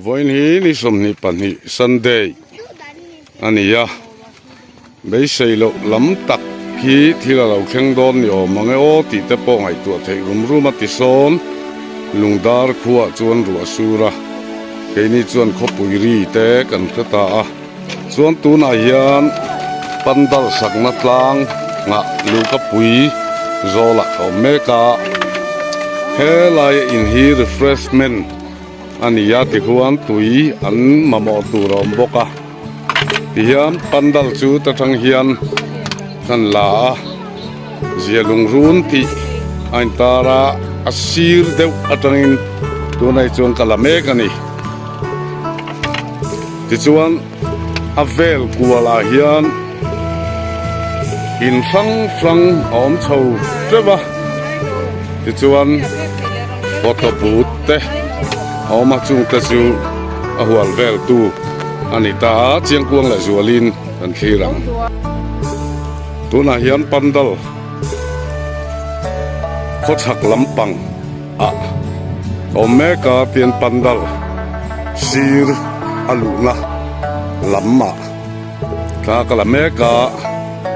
Vawiin hi ni 22 Sunday a ni a, beisei loh lam tak hi thil a lo thleng dawn ni awm ang e aw tih te pawh ngaihtuah theih rum rum a ti sawn. Lungdar khuaah chuan ruah sur a, keini chuan khawpui ri te kan hre ta a, chuan tunah hian pandal sakna tlang nghah luhkapui zawlah ka awm mek a, helai in hi refreshment a ni a tikhuan tui an mamawh tur a awm bawk a tihian pandal chu ta tang hian kan la a zia lungrun tih a intar a a sir deuh atangin tunah hi chuan ka la mek a ni tichuan a vel kual ah hian in hrang hrang a awm chho teuh a tichuan photo booth te a awm a chung te chu a hual vel tu a ni ta a chiangkuang leh zualin kan thlir ang tunah hian pandal khawchhak lampang ah a awm mek a tian pandal sir a luhna lamah. Thla ka la mek a,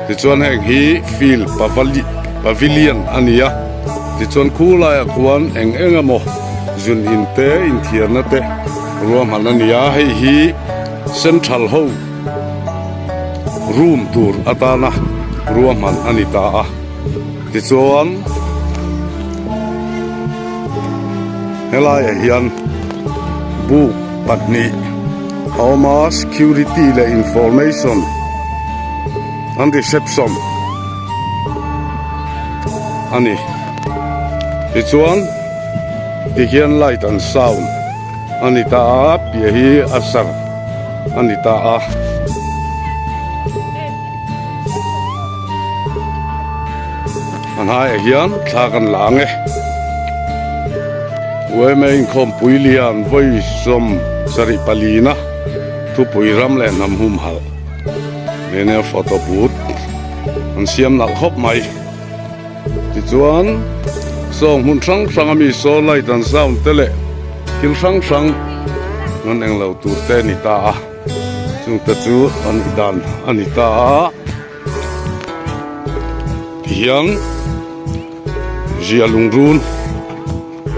tichuan heng hi field pavali pavilion a ni a, tichuan khu laiah khuan eng eng emaw zun in te inthiarna te ruahman a ni a, hei hi central ho room tur atana ruahman a ni ta a, tichuan helaiah hian buk pahnih. A awm a security leh information an reception a ni tichuan tihian light and sound a ni ta a piah hi a sar a ni ta a. A hnaiah hian thla kan la ang e. Uaime inkhawmpui lian vawi 74 na thupui ram leh hnam humhalh nena photo booth an siam nalh khawp mai. Tichuan sawng hmun hrang hrang ami saw light an sound te leh thil hrang hrang an englo tur te a ni ta a chungte chu an dan a ni ta a. Tihian zia lungrun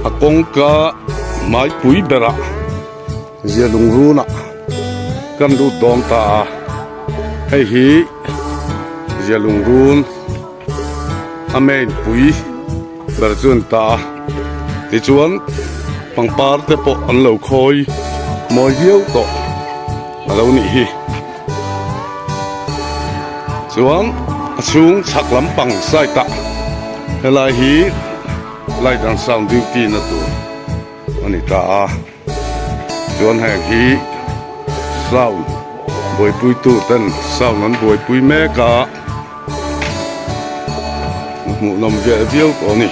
a kawngka hmaipui berah zia lungrunah kan lut dawn ta a, hei hi zia lungrun a main pui ber chu a ni ta a, tichuan pangpar te pawh an lo khawi mawi viau tawh a lo nih hi. Chuan a chhung chhak lampang side ah helai hi light and sound duty na tur a ni ta a chuan heng hi sound buaipui tu ten sound an buaipui mek a hmuhnawm viau viau tawh a ni.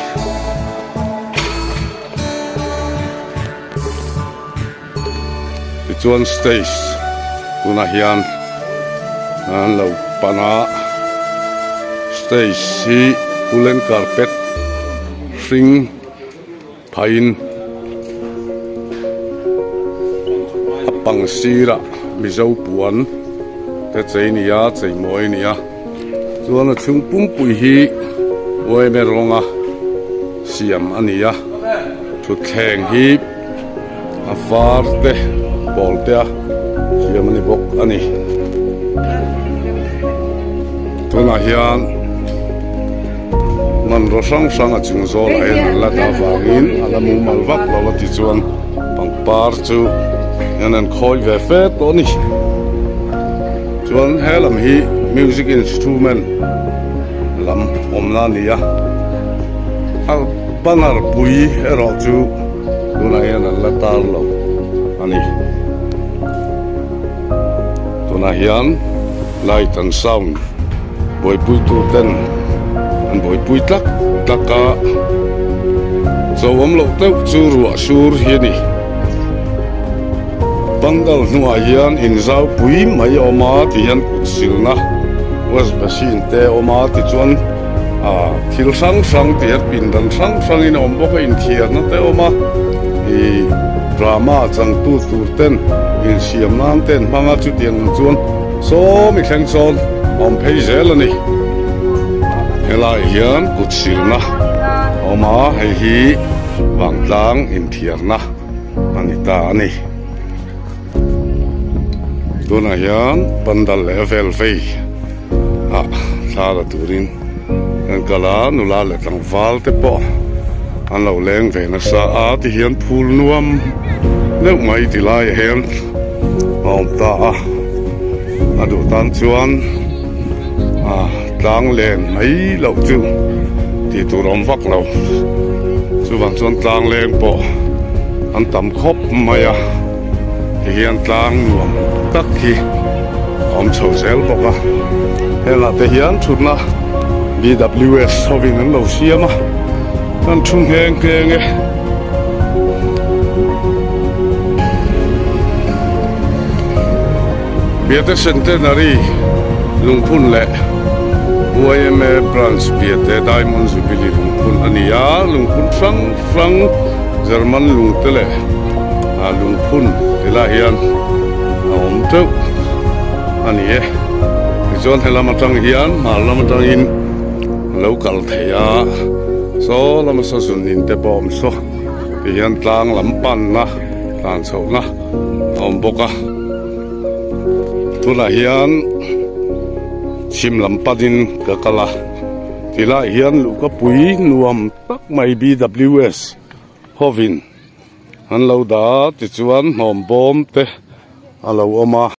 Tichuan stage tunah hian an lo pan a, stage hi woolen carpet hring phaiin a pang sirah mizo puan te chei a ni a chei mawi a ni a chuan a chhung pumpui hi uaime rawnga siam a ni a thutthleng hi. A var te pawl te a siam a ni bawk a ni. Tunah hian hmanraw hrang hrang a chung zawlah hian an la dah avangin a la mumal vak lo a tichuan pangpar chu hian an khawi ve fe tawh a ni. Chuan he lam hi music instrument lam awmna a ni a, a banner pui erawh chu. Tunah hian an la tar lo a ni. Tunah hian light and sound buaipui tur ten an buaipui tlak tlak a, cho awm loh deuh chu ruah sur hi a ni. Pandal hnungah hian inzau pui mai a awm a ti hian kut silna wash basin te a awm a tichuan. ah thil hrang hrang tih a pindan hrang hrangin a awm bawk a inthiarna te a awm a ih. Drama changtu tur ten insiam nan te an hmang a, chutiang ang chuan sawmi thleng sawn a awm phei zel a ni. Helaiah hian kut silna a awm a, hei hi vangtlang inthiarna a ni ta a ni. Tunah hian pandal leh a vel vei ah thla la turin an kal a, nula leh tlangval te pawh an lo leng ve nasa a tihian phul nuam deuh mai ti laiah hian a awm ta a, a duh tan chuan ah tlang len mai loh chu tih tur a awm vak lo chuvang chuan tlang leng pawh an tam khawp mai a. Ti hian tlang nuam tak hi a awm chho zel bawk a, hengah te hian thutna BWS hovin an lo siam a, an thu ngheng ngheng e. Biate Centenary lungphun leh YMA Branch Biate Diamond Jubilee lungphun a ni a, lungphun hrang hrang German lungte leh ah lungphun ti lai hian a awm teuh a ni e tichuan helam atang hian hmar lam atangin a lo kal thei a saw lama saw zun in te pawh a awm saw ti hian tlang lam panna tlan chhohna a awm bawk a tunah hian chhim lam panin ka kal a ti lai hian luhka pui nuam tak mai B_W_S hovin. An lo dah a tichuan hnawm bawm te a lo awm a.